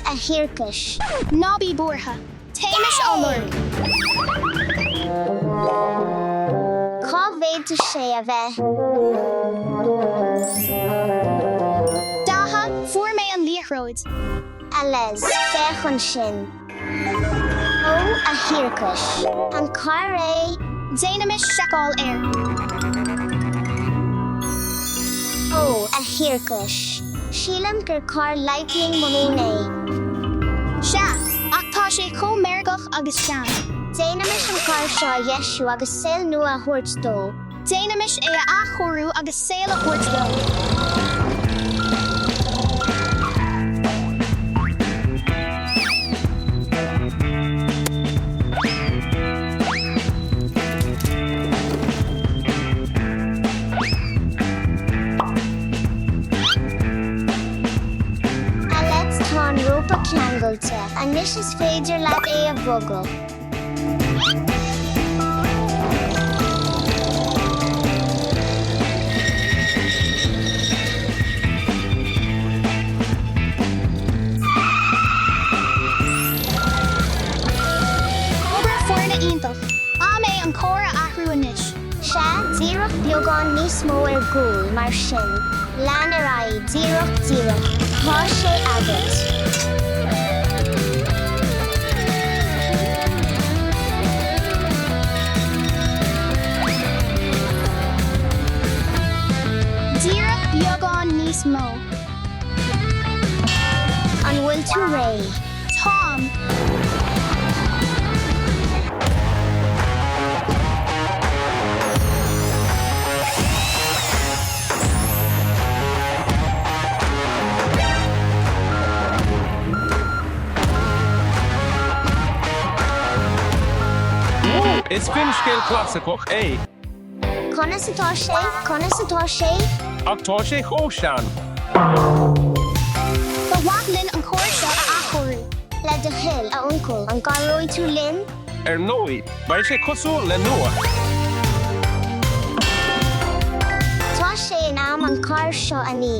Agus, a thiarcais. Ná bí buartha. Téimis á lorg. Cá bhféadfadh sé a bheith? Daithe, Fuair mé an liathróid. Ales, Féach ansin. Ó, a thiarcais. An carr é? Déanaimis seiceáil air. Ó, a thiarcais. Sílim gur carr Lightning McQueen é. Sea, ach tá sé chomh meirgeach agus sean. Déanaimis an carr seo a dheisiú agus saol nua a thabhairt dó. Déanaimis é a athchóiriú agus saol a thabhairt dó. Alex, Tá an rópa ceangailte. Anois is féidir leat é a bhogadh. Obair foirne iontach. Am é an carr a athrú anois. Sea, díreach beagán níos mó ar gcúl, mar sin. Lean ar aghaidh, díreach, díreach. Tá sé agat. Díreach beagán níos mó. An bhfuil tú réidh? Táim. Ó, is finscéal clasaiceach é. Conas atá sé? Conas atá sé? Ach tá sé chomh sean. Ba mhaith linn an carr seo a athchóiriú. Le do thoil, a uncail, an gcabhróidh tú linn? Ar ndóigh, beidh sé cosúil le nua. Tá sé in am an carr seo a ní.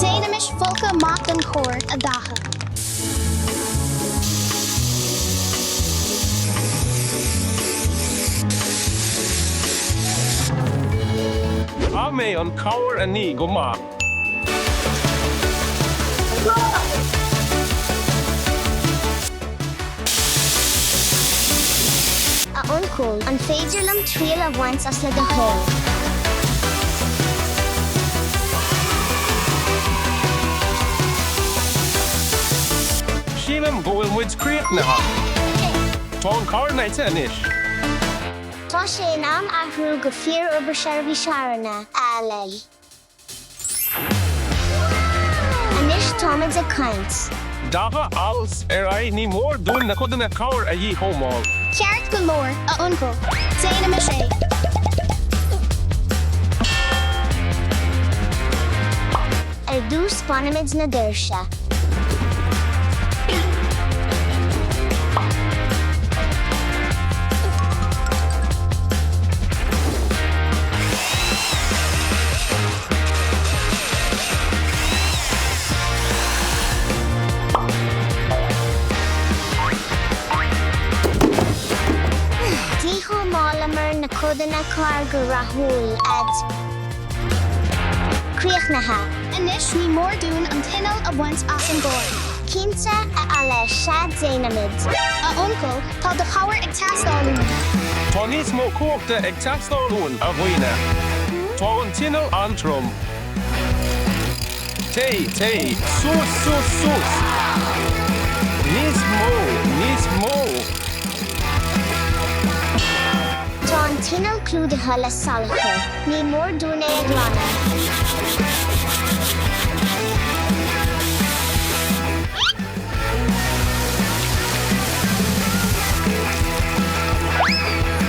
Déanaimis folcadh maith den charr, a Dhaithe. Am é an carr a ní go maith. A uncail, an féidir liom triail a bhaint as le do thoil? Sílim go bhfuil muid críochnaithe. Tá an carr nite anois. Tá sé in am athrú go fíor-obair seirbhís charranna, a Alex. Anois táimid ag caint. Daithe, Ales, ar aghaidh, ní mór dúinn na codanna cairr a dhíchóimeáil. Ceart go leor, a uncail. Déanaimis é. Ar dtús bainimid na doirse. Dhíchóimeálamar na codanna cairr go rathúil, a. Críochnaithe. Anois ní mór dúinn an t-inneall a bhaint as an gcarr. Cinnte, a Alex, sea déanfaimid. A uncail, tá do chabhair ag teastáil uainn. Tá níos mó cumhachta ag teastáil uainn, a dhaoine. Tá an t-inneall an-trom. Téigh, téigh, suas, suas, suas! Níos mó, níos mó! Tá an t-inneall clúdaithe le salachar. Ní mór dúinn é a ghlanadh.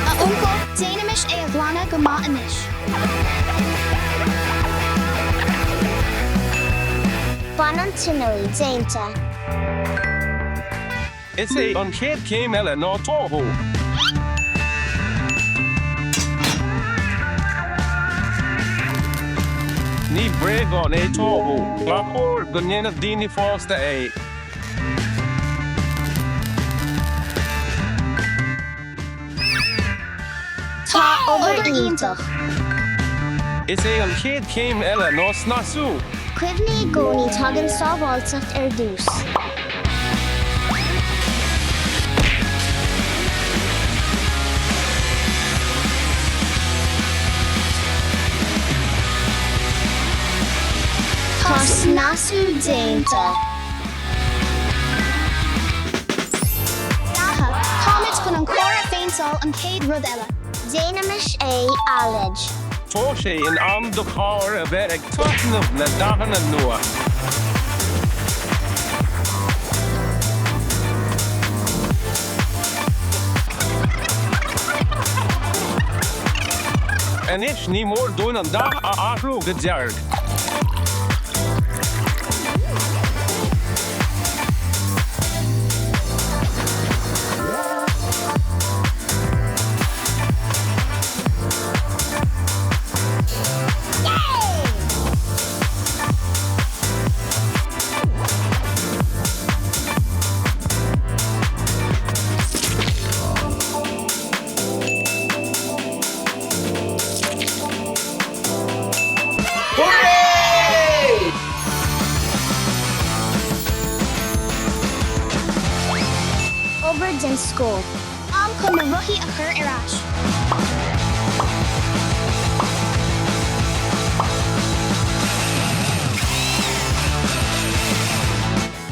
A uncail, déanaimis é a ghlanadh go maith anois. Bain an t-inneall déanta. Is é an chéad chéim eile ná táthú. Ní bréagán é táthú. Ba chóir go ndéanfadh daoine fásta é. Tá obair iontach. Is é an chéad chéim eile ná snasú. Cuimhnigh i gcónaí tagann sábháilteacht ar dtús. Tá snasú déanta. Beatha, Táimid chun an carr a phéinteáil an chéad rud eile. Déanaimis é, Aled. Tá sé in am do charr a bheith ag taitneamh le dathanna nua. Anois ní mór dúinn an dath a athrú go dearg. Obair den scoth. Am chun na rothaí a chur ar ais.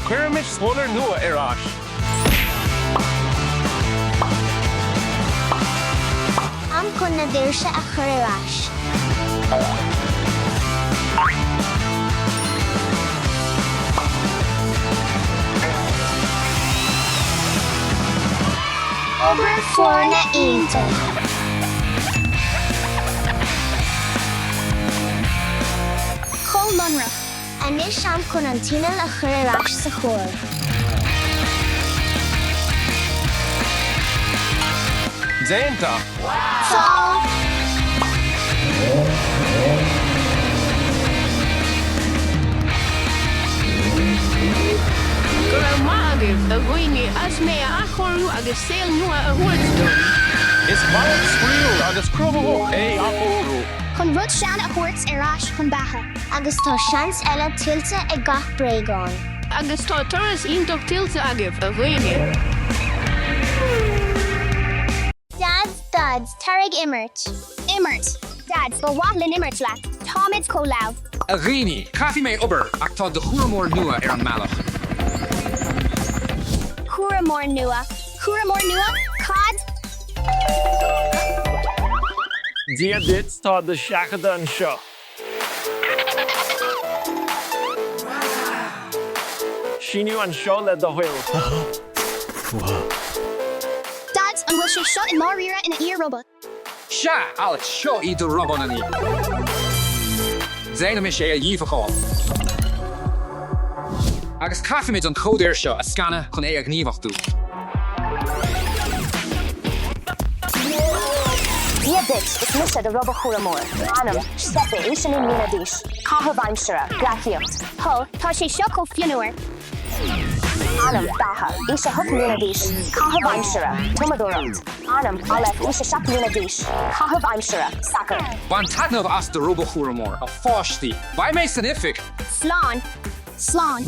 Cuirimis spuailer nua ar ais. Am chun na doirse a chur ar ais. Obair foirne iontach. Chomh lonrach. Anois am chun an t-inneall a chur ar ais sa charr. Déanta! Tá! Go raibh maith agaibh, a dhaoine, as mé a athchóiriú agus saol nua a thabhairt dom. Is bealach spraíúil agus cruthaitheach é athchóiriú. Chun rud sean a thabhairt ar ais chun beatha. Agus tá seans eile tuillte ag gach bréagán. Agus tá turas iontach tuillte agaibh, a dhaoine. Dads, Dads, tar ag imirt. Imirt. Dads, ba mhaith linn imirt leat. Táimid chomh leamh. A dhaoine, caithfidh mé obair ach tá do chúramóir nua ar an mbealach. Cúramóir nua? Cúramóir nua? Cad? Dia duit, tá do sheachadadh anseo. Síniú anseo le do thoil. Dads, an bhfuil sé seo i ndáiríre ina fhíor-robot? Sea, Alex, seo í do róbó-nanaí. Déanaimis é a dhíbhacáil. Agus caithfimid an cód air seo a scanadh chun é a ghníomhachtú. Dia duit, is mise do róbachúramóir. Ainm, Steffi, aois 9 mbliana d'aois, caitheamh aimsire, gleacaíocht. Hó, tá sé seo chomh fionnuar. Ainm, Beatha, aois 8 mbliana d'aois, caitheamh aimsire, tumadóireacht. Ainm, Aleph, aois 7 mbliana d'aois, caitheamh aimsire, sacar. Bain taitneamh as do róbachúramóir, a pháistí. Beidh mé san oifig! Slán. Slán.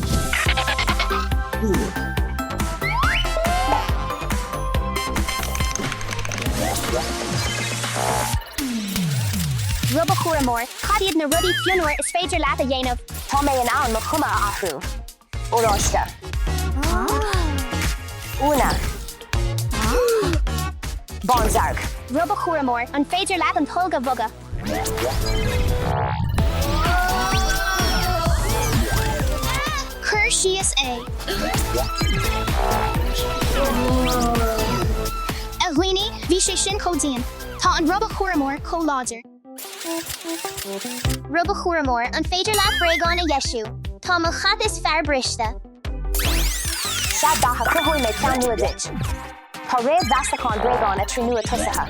Róbachúramóir, Cad iad na rudaí fionnuar is féidir leat a dhéanamh? Tá mé in ann mo chuma a athrú. Oráiste. Uaine. Bándearg. Róbachúramóir, An féidir leat an tolg a bhogadh? Cuir síos é. A dhaoine, bhí sé sin chomh dian. Tá an róbachúramóir chomh láidir. Róbachúramóir, an féidir leat bréagáin a dheisiú? Tá mo chat is fearr briste. Sea Datha, cruthóidh mé ceann nua duit. Tá réamh-mheastachán Bréagán 3 nua tosaithe.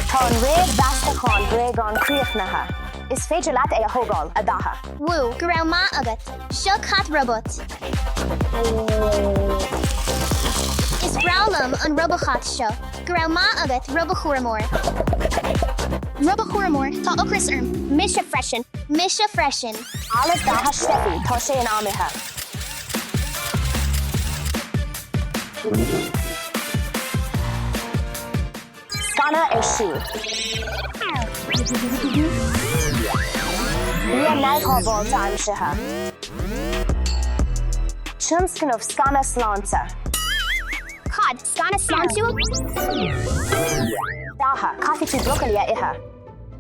Tá an réamh-mheastachán bréagán críochnaithe. Is féidir leat é a thógáil, a Dhatha. Wú, go raibh maith agat. Seo cat robot. Is breá liom an robochat seo. Go raibh maith agat, Robochúramóir. Robochúramóir, tá ocras orm. Mise freisin. Mise freisin. Olive Datha Steffi, tá sé in am ithe. Scanadh ar siúl. Bia neamhshábháilte aimsithe. Tionscnamh scanadh sláinte. Cad? Scanadh sláintiúil? Datha, caithfidh tú brocailí a ithe.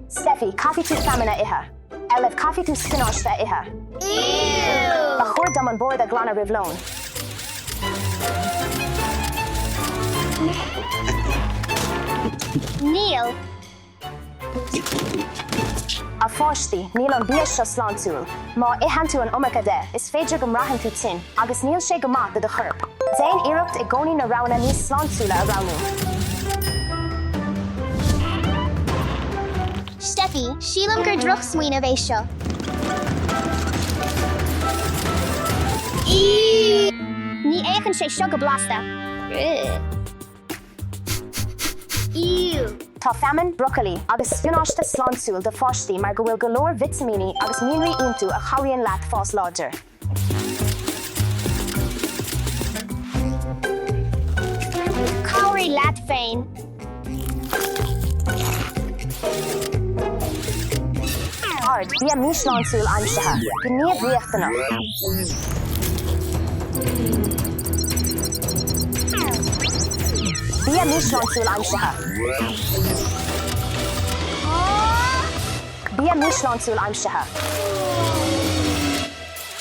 Steffi, caithfidh tú feamainn a ithe. Olive, caithfidh tú spionáiste a ithe. Ba chóir dom an bord a ghlanadh roimh lón. Níl. A pháistí, níl an bia seo sláintiúil. Má itheann tú an iomarca de, is féidir go mbraitheann tú tinn, agus níl sé go maith do do chorp. Déan iarracht i gcónaí na roghanna níos sláintiúla a roghnú. Steffi, sílim gur drochsmaoineamh é seo. Ní fhéachann sé seo go blasta. Tá feamainn, brocailí agus spionáiste sláintiúil do pháistí mar go bhfuil go leor vitimíní agus mianraí iontu a chabhraíonn leat fás láidir. Cabhraigh leat féin. Ard, bia míshláintiúil aimsithe. Gníomh riachtanach. Bia míshláintiúil aimsithe. Bia míshláintiúil aimsithe.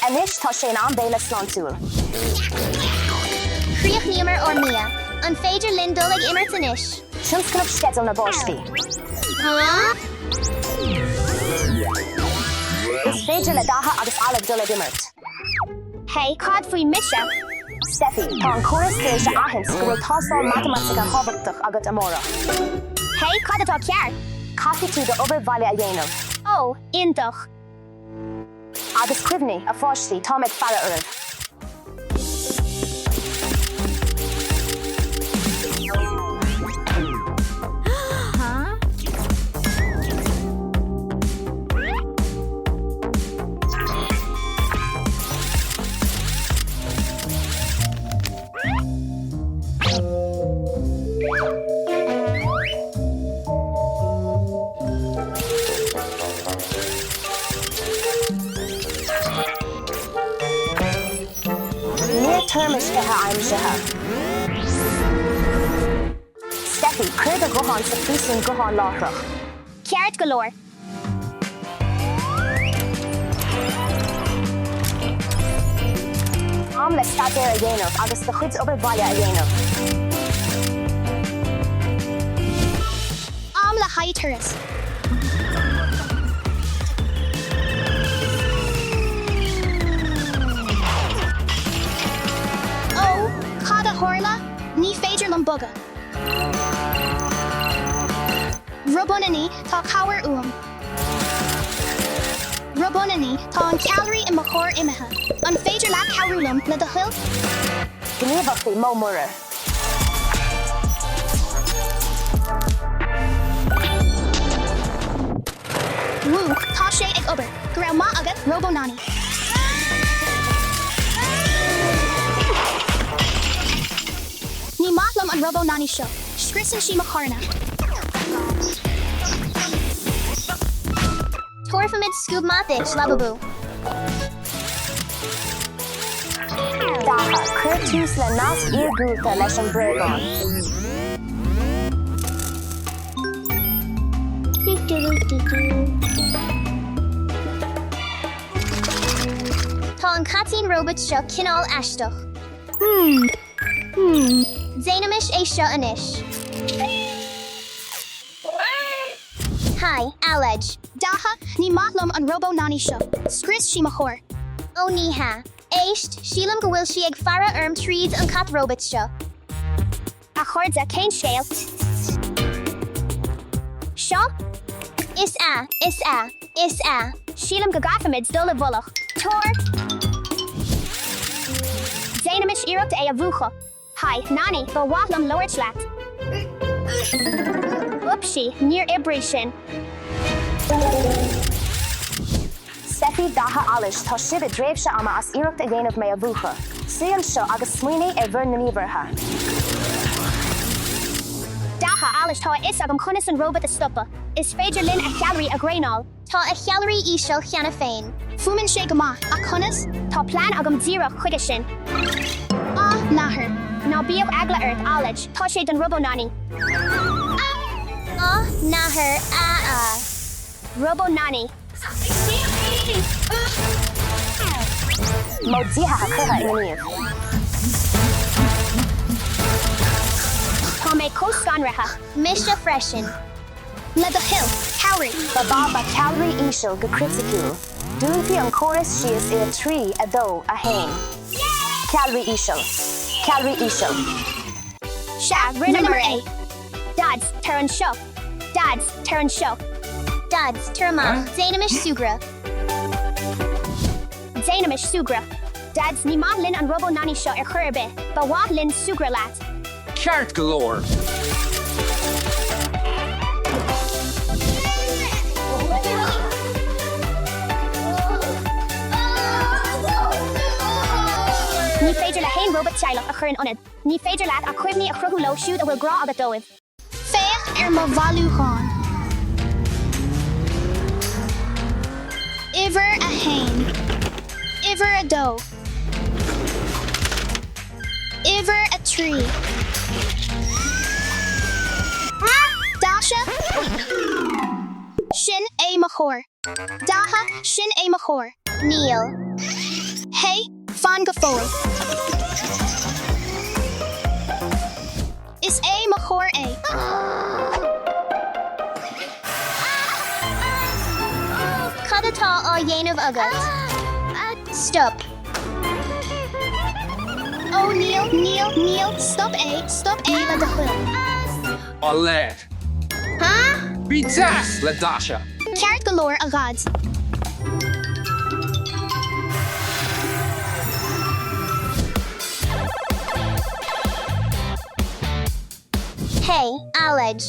Anois tá sé in am béile sláintiúil. Chríochnaíomar ár mbia. An féidir linn dul ag imirt anois? Tionscnamh Sceideal na bPáistí. Is féidir le Datha agus Olive dul ag imirt. Hey, cad faoi mise? Steffi, tá an córas tar éis a aithint go bhfuil tástáil matamaitice thábhachtach agat amárach. Hey, cad atá ceart? Caithfidh tú d'obair bhaile a dhéanamh. Ó, iontach. Agus cuimhnigh, a pháistí, táim ag faire oraibh. Mír toirmiscthe aimsithe. Steffi, cuir do ghuthán sa phríosún gutháin láithreach. Ceart go leor. Am le staidéar a dhéanamh agus do chuid obair bhaile a dhéanamh. Am le haghaidh turas. Ó, cad a tharla? Ní féidir liom bogadh. Robonani, tá cabhair uaim. Robonani, tá an ceallraí i mo charr imithe. An féidir leat cabhrú liom, le do thoil? Gníomhaíochtaí, Modh muirir. Wú, tá sé ag obair. Go raibh maith agat, Robonani. Ní maith liom an Robonani seo. Scriosann sí mo charranna. Tabharfaimid scuab maith duit, Labubu. Datha, Cuir tús le nasc iargúlta leis an bréagán. Tá an caitín róbat seo cineál aisteach. Déanaimis é seo anois. Haigh. Haigh, Aled. Datha, Ní maith liom an Róbó Nani seo. Scrios sí mo charr. Ó ní hea. Éist, sílim go bhfuil sí ag faire orm tríd an cat róbat seo. A chairde, cén scéal? Seo? Is ea, is ea, is ea. Sílim go gcaithfimid dul i bhfolach. Tabhair. Déanaimis iarracht é a mhúchadh. Haigh, Nani, ba mhaith liom labhairt leat. Oopsie, níor oibrigh sin. Steffi, Datha, Alice, tá sibh i dtréimhse ama as iarracht a dhéanamh mé a mhúchadh. Suigh anseo agus smaoinigh ar bhur ngníomhartha. Datha, Alice, tá a fhios agam conas an róbat a stopadh. Is féidir linn a cheallraí a dhraenáil. Tá a cheallraí íseal cheana féin. Fuaimeann sé go maith, ach conas? Tá plean agam díreach chuige sin. A nathair. Ná bíodh eagla ort, Aled, tá sé don Robó Nani. A nathair, a a. Robó Nani. Modh díothaithe curtha i ngníomh. Tá mé chomh scanraithe. Mise freisin. Le do thoil, cabhraigh. Ba ba ba ceallraí íseal go criticiúil. Dúnfaidh an córas síos i 3, 2, 1. Ceallraí íseal. Ceallraí íseal. Sea, rinneamar é. Dads, tar anseo. Dads, tar anseo. Dads, tar amach. Déanaimis súgradh. Déanaimis súgradh. Dads, ní maith linn an Robó Nani seo ar chor ar bith. Ba mhaith linn súgradh leat. Ceart go leor. Ní féidir le haon róbat teaghlach a chur in ionad. Ní féidir leat ach cuimhní a chruthú leo siúd a bhfuil grá agat dóibh. Féach ar mo bhailiúchán. Uimhir a haon. Uimhir a dó. Uimhir a trí. Daise. Sin é mo charr. Datha, Sin é mo charr. Níl. Hey, fan go fóill. Is é mo charr é. Cad atá á dhéanamh agat? Stop. Ó níl, níl, níl, stop é, stop é le do thoil. Aled. Bí deas le Dasha. Ceart go leor, a Dhaid. Hey, Aled.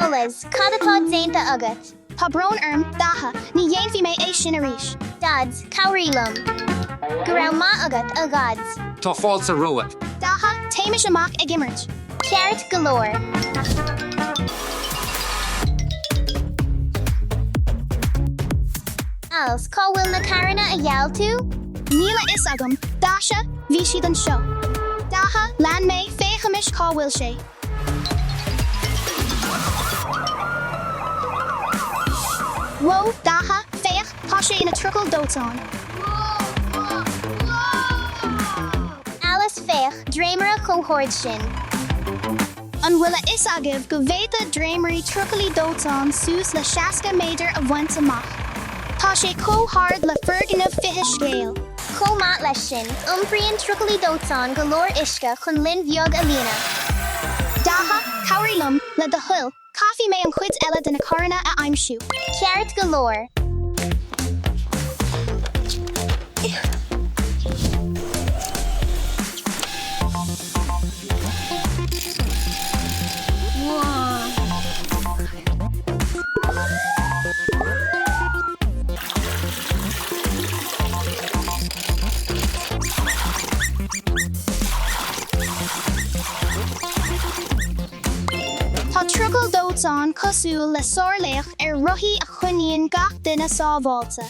Alice, cad atá déanta agat? Tá brón orm, Datha, ní dhéanfaidh mé é sin arís. Dads, cabhraigh liom. Go raibh maith agat, a Dhaid. Tá fáilte romhat. Datha, téimis amach ag imirt. Ceart go leor. Alice, cá bhfuil na carranna a gheall tú? Níl a fhios agam. Daise, bhí siad anseo. Datha, lean mé, féachaimis cá bhfuil sé. Whoa, Datha, féach, tá sé ina trucail dóiteáin. Alice, féach, dréimire chomh hard sin. An bhfuil a fhios agaibh go bhféadfadh dréimirí trucailí dóiteáin suas le 60 méadar a bhaint amach? Tá sé chomh hard le foirgneamh 20 scéal. Chomh maith leis sin, iompraíonn trucailí dóiteáin go leor uisce chun linn bheag a líonadh. Datha, cabhraigh liom, le do thoil, caithfidh mé an chuid eile de na carranna a aimsiú. Ceart go leor. Tá trucail dóiteáin cosúil le sárlaoch ar rothaí a choinníonn gach duine sábháilte.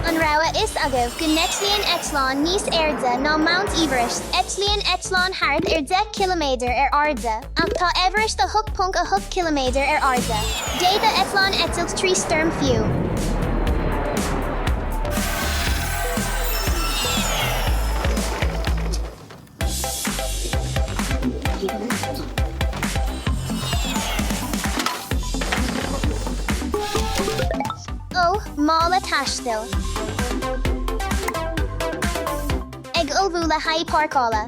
An raibh a fhios agaibh go n-eitlíonn eitleán níos airde ná Mount Everest? Eitlíonn eitleán thart ar 10 ciliméadar ar airde, ach tá Everest 8.8 ciliméadar ar airde. D'fhéadfadh eitleán eitilt trí stoirm fiú. Mála taistil. Ag ullmhú le haghaidh páirceála.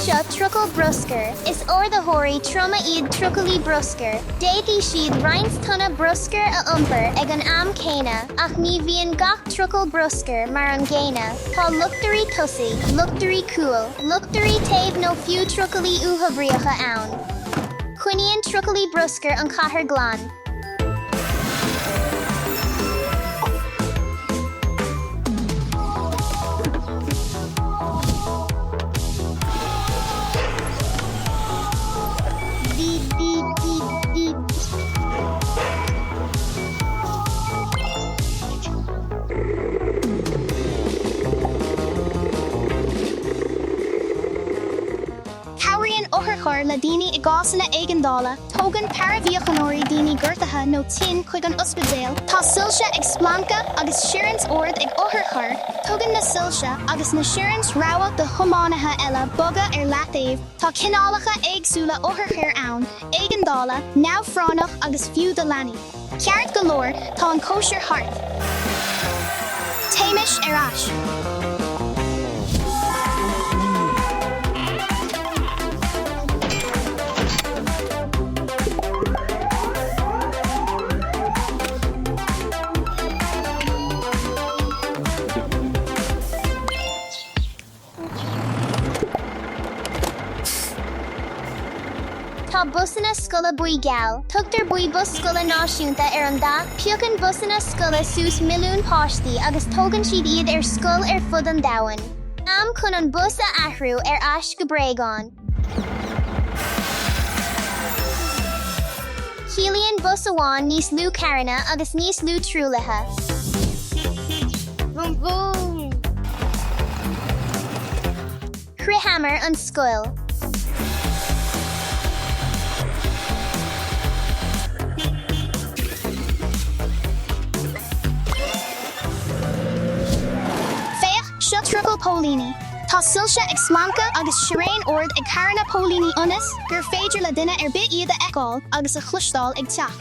Seo trucail bruscair. Is ardaitheoirí troma iad trucailí bruscair. D'fhéadfadh siad roinnt tonna bruscair a iompar ag an am céanna, ach ní bhíonn gach trucail bruscair mar an gcéanna. Tá luchtairí tosaigh, luchtairí cúil, luchtairí taobh nó fiú trucailí uathoibríocha ann. Coinníonn trucailí bruscair an chathair glan. Cabhraíonn otharchairr le daoine i gcásanna éigeandála, tógann paraimhíochaineoirí daoine gortaithe nó tinn chuig an ospidéal, tá soilse ag splancadh agus sirins ard ag otharchairr, tugann na soilse agus na sirins rabhadh do thiománaithe eile bogadh ar leataobh, tá cineálacha éagsúla otharchairr ann, éigeandála, neamhphráinneach agus fiú do leanaí. Ceart go leor, tá an cóisir thart. Téimis ar ais. Tá busanna scoile buí geal. Tugtar buí bus scoile náisiúnta ar an dath. Piocann busanna scoile suas milliúin páistí agus tógann siad iad ar scoil ar fud an domhain. Am chun an bus a athrú ar ais go bréagán. Ciallaíonn bus amháin níos lú carranna agus níos lú truaillithe. Vroom vroom! Shroicheamar an scoil. Féach, seo trucail póilíní. Tá soilse ag splancadh agus siréin ard ag carranna póilíní ionas gur féidir le duine ar bith iad a fheiceáil agus a chloisteáil ag teacht.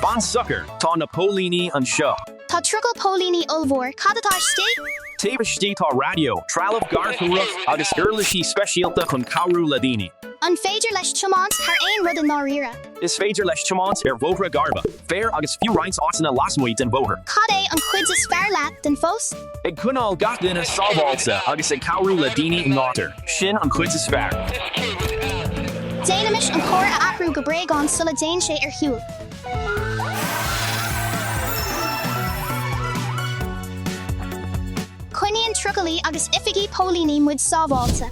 Fan socair, tá na póilíní anseo. Tá trucail póilíní ollmhór, cad atá istigh? Taobh istigh tá raidió, trealamh garchabhrach agus uirlisí speisialta chun cabhrú le daoine. An féidir leis tiomáint thar aon rud i ndáiríre? Is féidir leis tiomáint ar bhóithre garbha, féar agus fiú roinnt áiteanna lasmuigh den bhóthar. Cad é an chuid is fearr leat den phost? Ag coinneáil gach duine sábháilte agus ag cabhrú le daoine i ngátar, sin an chuid is fearr. Déanaimis an carr a athrú go bréagán sula dtéann sé ar shiúl. Coinníonn trucailí agus oifigí póilíní muid sábháilte.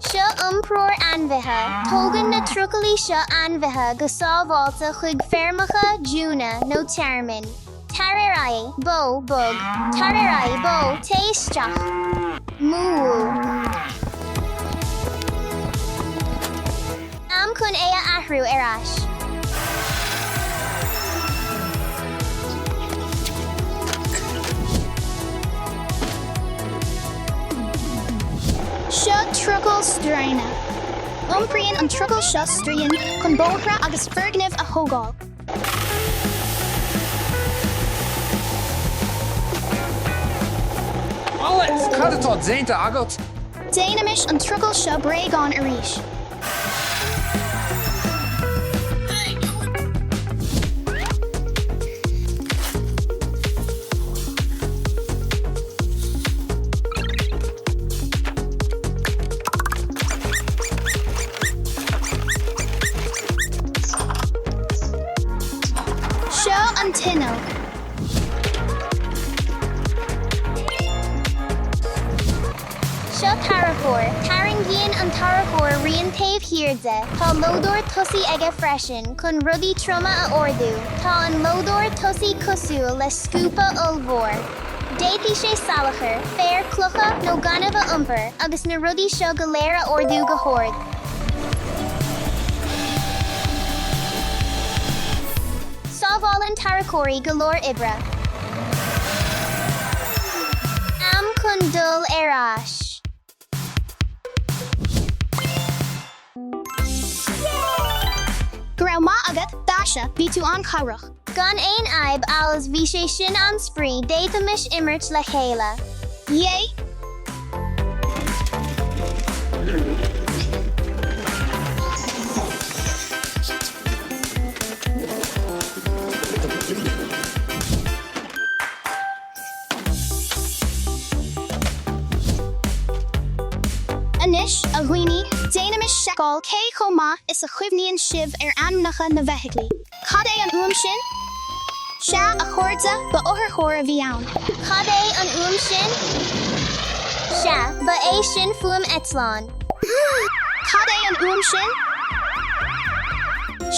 Seo iompróir ainmhithe. Tógann na trucailí seo ainmhithe go sábháilte chuig feirmeacha, zúnna nó tearmainn. Tar ar aghaidh, bó, bog. Tar ar aghaidh, bó, téigh isteach. Mú. Am chun é a athrú ar ais. Seo trucail stroighne. Iompraíonn an trucail seo stroighin chun bóithre agus foirgnimh a thógáil. Alex, cad atá déanta agat? Déanaimis an trucail seo bréagán arís. Seo an t-inneall. Seo tarracóir. Tarraingíonn an tarracóir rian taobh thiar de. Tá lódóir tosaigh aige freisin chun rudaí troma a ardú. Tá an lódóir tosaigh cosúil le scúpa ollmhór. D'fhéadfadh sé salachar, féar, clocha nó gaineamh a iompar agus na rudaí seo go léir a ardú go hard. Sábhálann tarracóirí go leor oibre. Am chun. chun dul ar ais. Go raibh maith agat, Dasha, bhí tú an-chabhrach. Gan aon fhadhb, Alice, bhí sé sin an-spraoi, d'fhéadfaimis imirt le chéile. Yay! Anois, a dhaoine, déanaimis seiceáil cé chomh maith is a chuimhníonn sibh ar ainmneacha na bhfeithiclí. Cad é an fhuaim sin? Sea, a chairde, ba otharcharr a bhí ann. Cad é an fhuaim sin? Sea, ba é sin fuaim eitleáin. Cad é an fhuaim sin?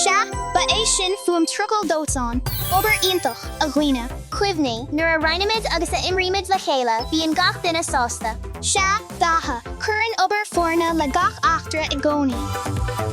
Sea, ba é sin fuaim trucail dóiteáin. Obair iontach, a dhaoine. Cuimhnigh, nuair a roinnimid agus a imrímid le chéile, bíonn gach duine sásta. Sea, Dáithí, cuireann obair foirne le gach eachtra i gcónaí.